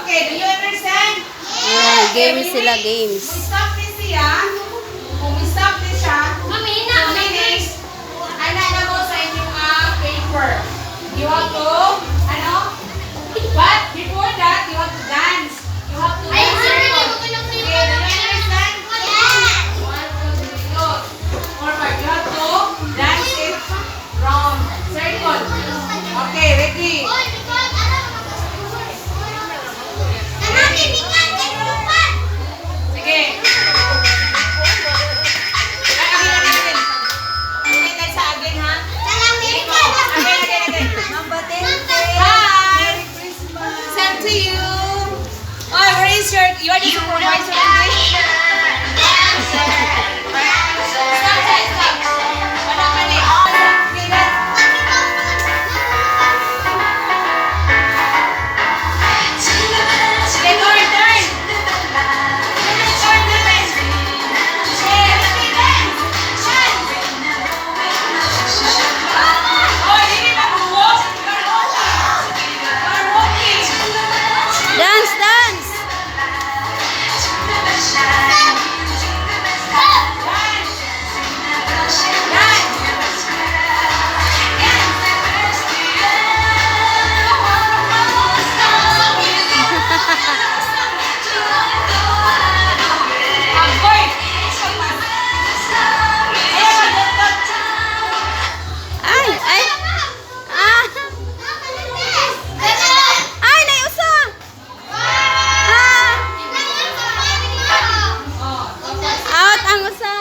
Okay, do you understand? Ayan, games sila, games. Kung stop ni siya, kung stop ni siya, 2 minutes, ana na mo sa inyong paper. You have to, ano? But before that, you have to dance. You have to dance. Okay, do you understand? One, two, three, go. Four, five. You have to dance it round. Circle. Okay, ready? Sige. Ay, again, again, again. Okay, tayo sa again, ha? Again, again, again. Hi! Merry Christmas! Same to you. Oh, where is your, you are the supervisor today? Stop, stop, stop. Wala ka ni. Okay, dance. Sige, turn, turn. Turn, turn. Okay, ready, dance. Dance. Oh, dili na walk. You're walking. You're walking. Dance, dance! Dance. Dance. Dance. Agoy! Ayaw, magdagdag. Ay, ay! Ah! Ay, naiusa! Ah! Oh, Out ang usa.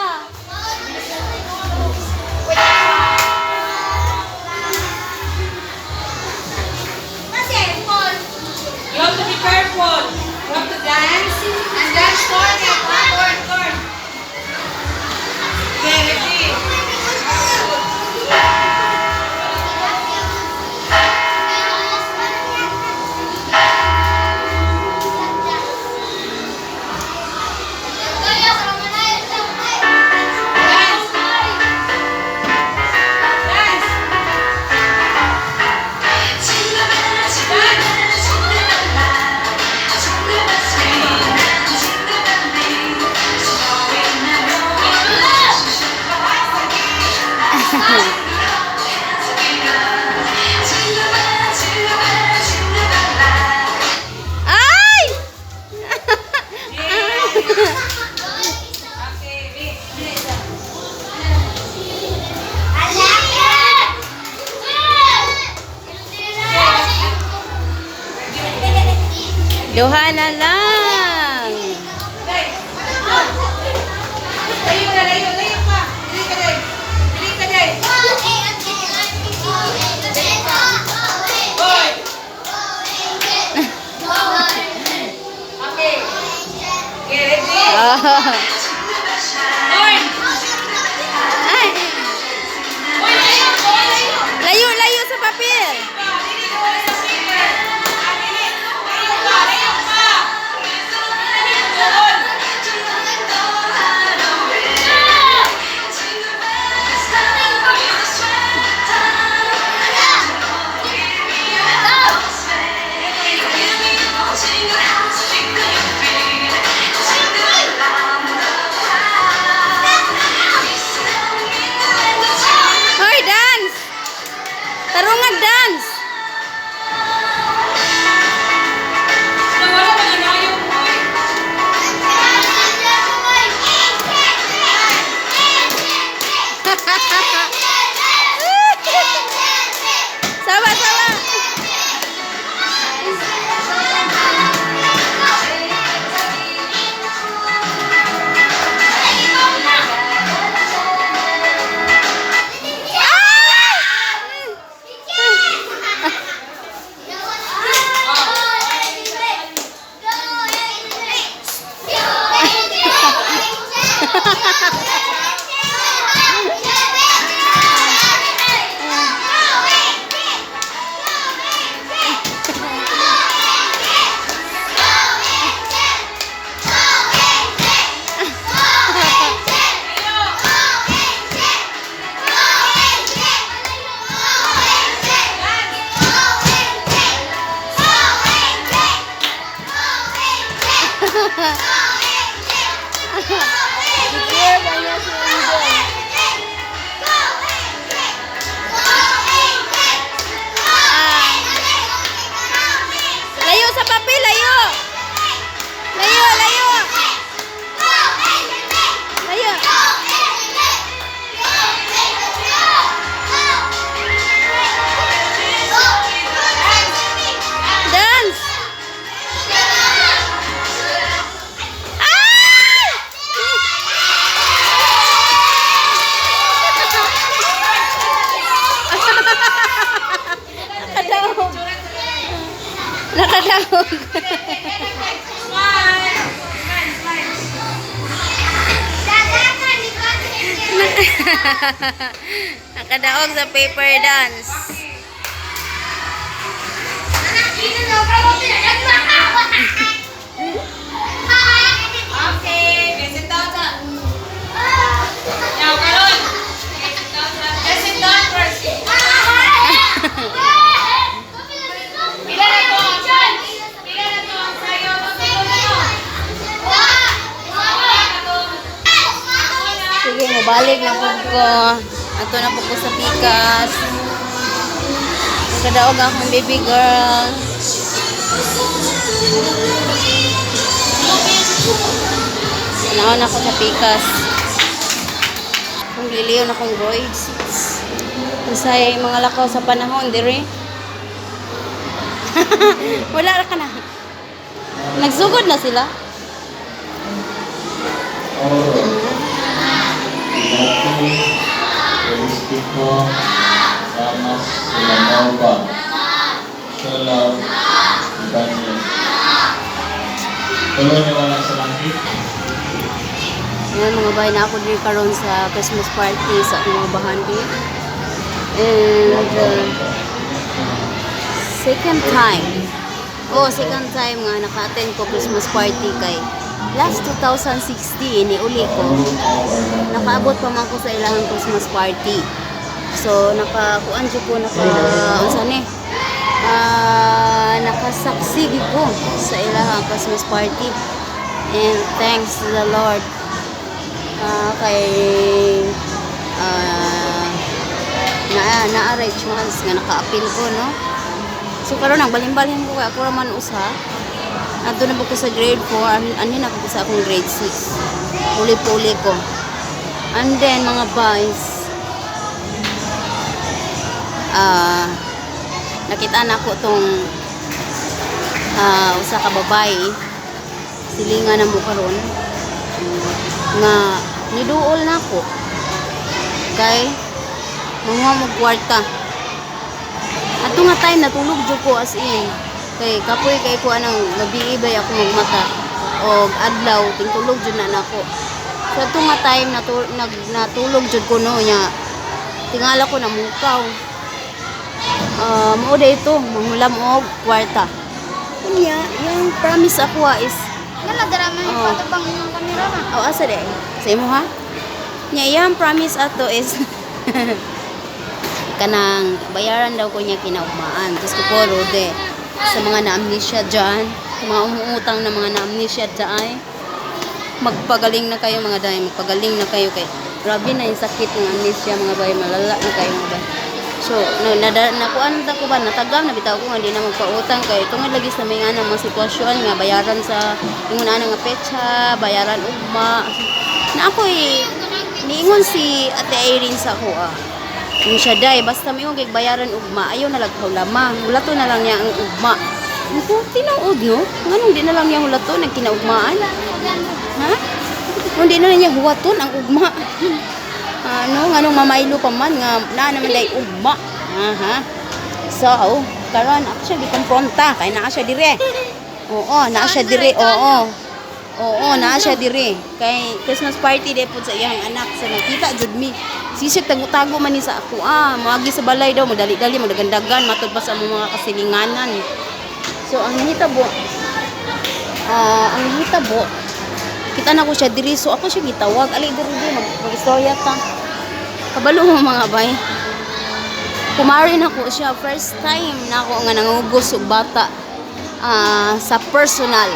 You have to be careful. You have to dance. And dance turn it. Turn, turn. Okay, ready? Dance. Dance. Dance. Ay! Okay, wait. Wait. Duha na lang. Day. Layo na, layo, layo pa. Dili ka, day. Dili ka, day. Hoy. Okay. Okay, ready? Oh. Turn. Ay! Hoy, layo, hoy, layo. Layo, layo sa papel. Pa, dili ko sa paper. Ah, dili. Layo pa, layo pa. Dili doon. Gi-cheer ba niya si Angel? Ah. Layo sa papel, layo. Layo, layo. Layo. Dance. Ay! Nakadaog. Nakadaog. Smile! Smile, smile. Nakadaog sa paper dance. Okay, sit down sa. Now, karon. Sit down sa. Just sit down first. Pila na to ang Pila na to ang sayo. Tulo na to. Wala na to. Sige, mabalik na po ko. Ato na po ko sa pikas. Nakadaog akong baby girl. Naon ako sa pikas. Kung liliyon akong grade 6. Usay mga lakaw sa panahon, dire. Wala ra ka na. Nagsugod na sila. Oro. Dati, Turistico, Damas, Vilanova, Cholaw, Ibanez. Tuloy na wala sa langit. Ayan, mga bay, na ako din karon sa Christmas party sa akong mga bahandi. And second time. Oh, second time nga naka-attend ko Christmas party kay last 2016 ni uli ko. Nakaabot pa man ko sa ilang Christmas party. So nakakuan jud ko, naka unsa ni? Ah, nakasaksi gyud ko sa ilang Christmas party. And thanks to the Lord, kay na naaray chance nga naka-appeal ko, no. So karon ang balhin-balhin ko kay ako ra man usa. Adto na po ko sa grade 4, anhin ako sa akong grade 6. Puli-puli ko. And then mga boys, nakita na ako tong usa ka babae, silingan na mo karon nga niduol na ako kay manguha mo kwarta. Ato nga time natulog jud ko, as in kay kapoy kay ko anang gabi bay ako magmata og adlaw tingtulog jud na nako. So ato nga time natulog jud ko, no, nya tingala ko na mukaw. Mao day ito manghulam og kwarta. Unya yung promise ako is Wala, drama yung Oh. patubang inyong kamera na. Oh, asa de? Sa imo ha? Nya iyang promise ato is kanang bayaran daw ko niya kinaugmaan. Diyos ko po, Rode. Sa mga na-amnesia dyan, sa mga umuutang na mga na-amnesia dyan, magpagaling na kayo, mga day, magpagaling na kayo kay grabe na yung sakit ng amnesia, mga bay, malala na kayo, mga bay. So, no, nakuan ta ko ba, natagam na bitaw ko nga di na magpautang kay tungod lagi sa mga nga mga sitwasyon nga bayaran sa ingon ana nga petsa, bayaran ugma. Na ako eh, niingon si Ate Irene sa ako ah. Yung siya day, basta may kay bayaran ugma, ayaw na lang lama. Hulato na lang niya ang ugma. Ko, tinuod, no? Nganong di na lang niya hulato nang kinaugmaan? Ha? Kung di na lang niya huwaton ang ugma. Ano, nganong mamaylo pa man nga na naman day ugma. Aha. So, karon ako siya gikompronta kay naa siya dire. Oo, naa siya dire. Oo. Oo, naa siya dire. Kay Christmas party day pud sa iyang anak sa nakita jud mi. Sisig tago-tago man ni sa ako ah. Moagi sa balay daw, magdali-dali, magdagandagan, matud pa sa among mga kasilinganan. So ang hitabo kita na ko siya diri, so ako siya gitawag, ali diri di mag istorya ta. Kabalo mo, mga bay, kumari na ko siya. First time na ako nga nangugos og bata sa personal.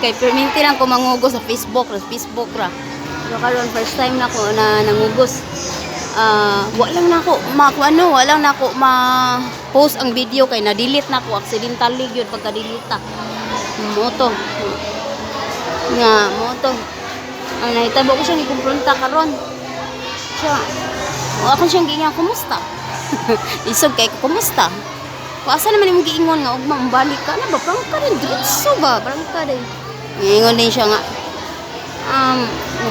Kay perminti lang ko mangugos sa Facebook ra. Pero karon first time na ko na nangugos. Ah, wa lang nako ma ano, wa lang nako ma post ang video kay na-delete na ko accidentally gyud pagka-delete ta. Moto. Nga moto. Ang nahitabo ko siyang ikumpronta karon. Siya. O ako siyang giingon, "Kumusta?" Isog kay ko, "Kumusta?" Kung asa naman imong giingon nga ugma mobalik ka na ba, prangka rin diretso ba, prangka din. Giingon din siya nga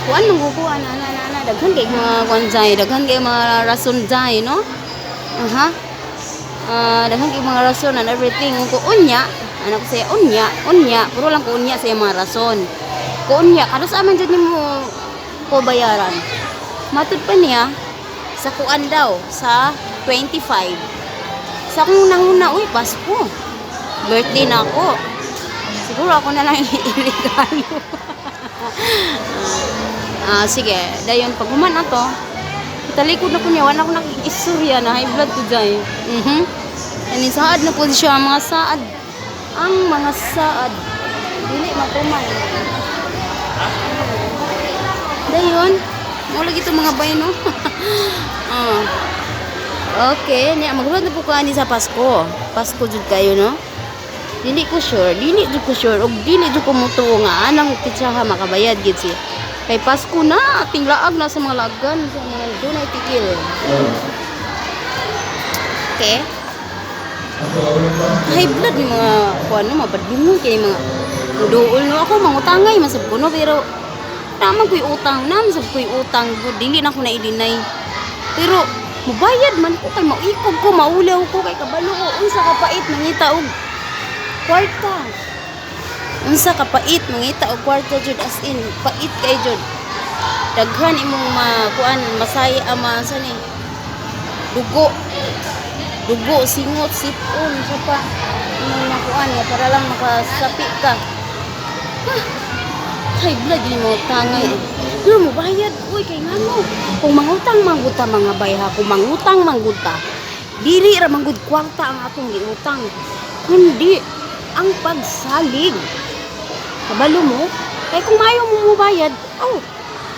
kuan nang kukuan ana ana ana, daghan kay mga kuan jay, daghan kay mga rason jay, no? Aha. Ah, daghan kay mga rason and everything. Ko unya, ano ko siya, unya, unya, puro lang ko unya sa iyang mga rason. Ko unya, kados aman jud nimo ko bayaran. Matud pa niya sa kuan daw sa 25. Sa akong nanguna, uy, Pasko. Birthday na ako. Siguro ako na lang iregalo. Ah, sige, dayon pag human ato, talikod na ko niya, wala ko nakikistorya na high blood to jay. Ani saad na po siya ang mga saad. Ang mga saad. Dili matuman. Dayon, mo lagi to mga bay, no. Ah. Okay, niya maghulat na po ko ani sa Pasko. Pasko jud kayo, no? Dili ko sure, dili jud ko sure og dili jud ko mutuo nga anang pitsaha makabayad gid siya. Kay Pasko na, tinglaag na sa mga lagan, sa mga dunay tigil. Okay. High blood ni mga kuan no, mabadlungon kay mga duol, no. Ako mangutangay masab ko, no, pero naman ko'y utang, naman sab ko'y utang gud, dili na ko na i-deny. Pero mubayad man ko kay maikog ko, maulaw ko kay kabalo ko unsa ka pait mangita og kwarta. Unsa ka pait mangita og kwarta jud, as in pait kay jud. Daghan imong makuan, masay ama sa ni dugo dugo, singot, sipon, sa pa imong makuan nga para lang makasapi ka. High blood yun mga tangay eh. Pero mo bayad, uy, kay ngano. Kung mangutang mangguta mga bayha, kung mangutang mangguta, dili ra manggud kwarta ang atong giutang, kundi ang pagsalig. Kabalo mo, kay kung maayo mo mobayad, oh,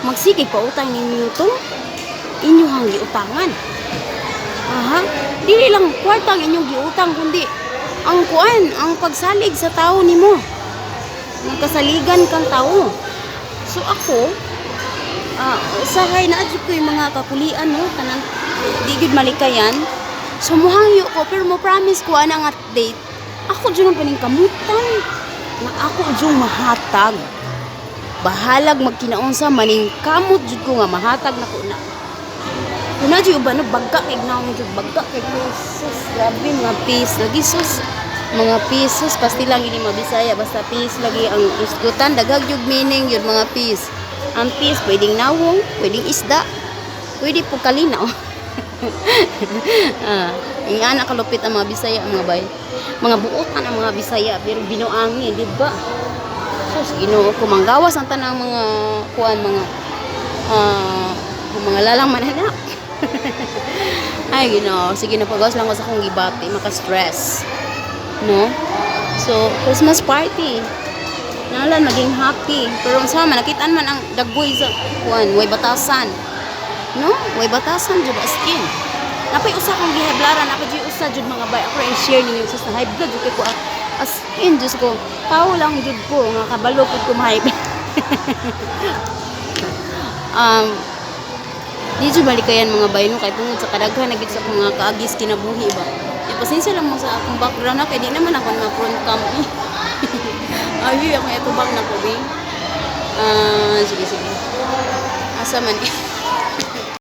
magsige pa utang ninyo tong inyong giutangan. Aha, dili lang kwarta ang inyong giutang, kundi ang kuan, ang pagsalig sa tao nimo. Nagkasaligan kang tao. So ako, usahay na adyo ko yung mga kakulian, no, kanang di gyud malikayan. So muhangyo ko pero mo promise ko ana nga date. Ako jud ang paningkamutan nga ako jud mahatag. Bahalag magkinaunsa, maningkamot jud ko nga mahatag na ko na. Kuna jud uban, no, bagka kay naong jud, bagka kay sus, grabe mga peace lagi, sus, mga peace, sus, pasti lang ini mabisaya, basta peace lagi ang isgutan, daghag jud meaning yun mga peace. Ang peace pwedeng nawong, pwedeng isda, pwede po kalinaw. Ah, ingana kalupit ang mga Bisaya mga bay. Mga buotan ang mga Bisaya pero binuangi, di ba? Sus, Ginoo ko, manggawas ang tanang mga kuan, mga mga lalang mananak. Ay, Ginoo, sige na, pagawas lang ko sa akong gibati, maka-stress. No? So, Christmas party. Nalan maging happy. Pero unsa man nakitaan man ang dagboy sa kuan, way batasan. No? Way batasan jud, as in. Napay usa kong gihablaran, napay jud usa jud mga bay. Ako ra share ninyo sa high blood jud kay ko. Ah. As in, Diyos ko, tao lang jud ko nga kabalo pud ko ma-high blood. Di jud malikayan mga bay, no, kay tungod sa kadaghan na gid sa akong mga kaagis kinabuhi ba. E, pasensya lang mo sa akong background na kay di naman ako na front cam. Ay, ako itubang na ko, be. Ah, sige sige. Asa man?